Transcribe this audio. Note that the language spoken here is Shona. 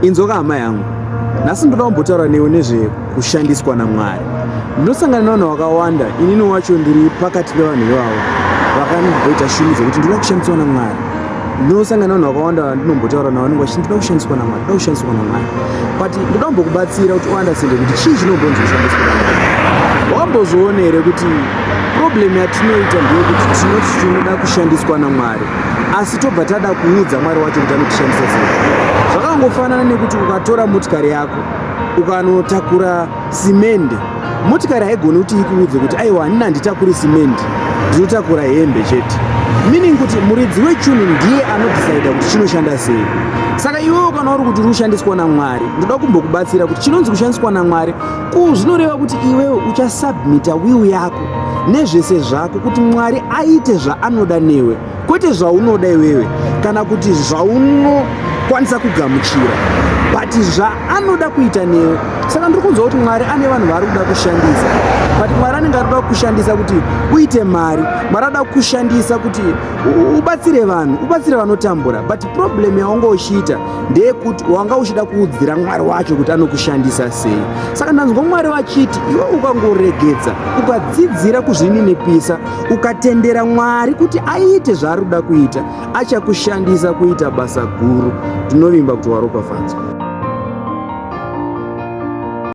Inzwaka hama yangu, nhasi ndoda kumbotaura newe nezvekushandiswa naMwari. Ndinosangana nevanhu vakawanda, inini wacho ndiri pakati pevanhu ivavo vakamboita shungu dzekuti ndinoda kushandiswa naMwari. Ndinosangana nevanhu vakawanda vandinombotaura navo vanenge vachiti ndinoda kushandiswa naMwari, ndoda kushandiswa naMwari. But ndoda kumbokubatsira kuti uunderstande kuti chii chinombonzi kushandiswa naMwari. Wakambozviona here kuti problem yatinoita ndeyekuti tinoti tinoda kushandiswa naMwari asi tobva tada kuudza Mwari wacho kuti anotishandisa sei. Zvakangofanana nekuti ukatora motikari yako ukanotakura simende, motikari haigoni kuti ikuudze kuti aiwa hanina handitakuri simende, ndinotakura hembe chete. Meaning kuti muridzi wechunhu ndiye anodhisaida kuti chinoshanda sei. Saka iwewe kana uri kuti uri kushandiswa naMwari, ndoda kumbokubatsira kuti chinonzi kushandiswa naMwari ku zvinoreva kuti iwewe uchasubmita will yako nezvese zvako kuti Mwari aite zvaanoda newe, kwete zvaunoda iwewe kana kuti zvaunokwanisa kugamuchira, but zvaanoda kuita newe. Saka ndiri kunzwa kuti Mwari ane vanhu vaari kuda kushandisa, but Mwari anenge ari kuda kukushandisa kuti uite mari. Mwari anoda kukushandisa kuti ubatsire vanhu, ubatsire vanotambura, but problem yaunga uchiita ndeyekuti wanga uchida kuudzira Mwari wacho kuti anokushandisa sei. Saka ndanzwa Mwari vachiti iwe ukangoregedza, ukadzidzira kuzvininipisa, ukatendera Mwari kuti aite zvaari kuda kuita, achakushandisa kuita basa guru. Ndinovimba kuti waropafadzwa.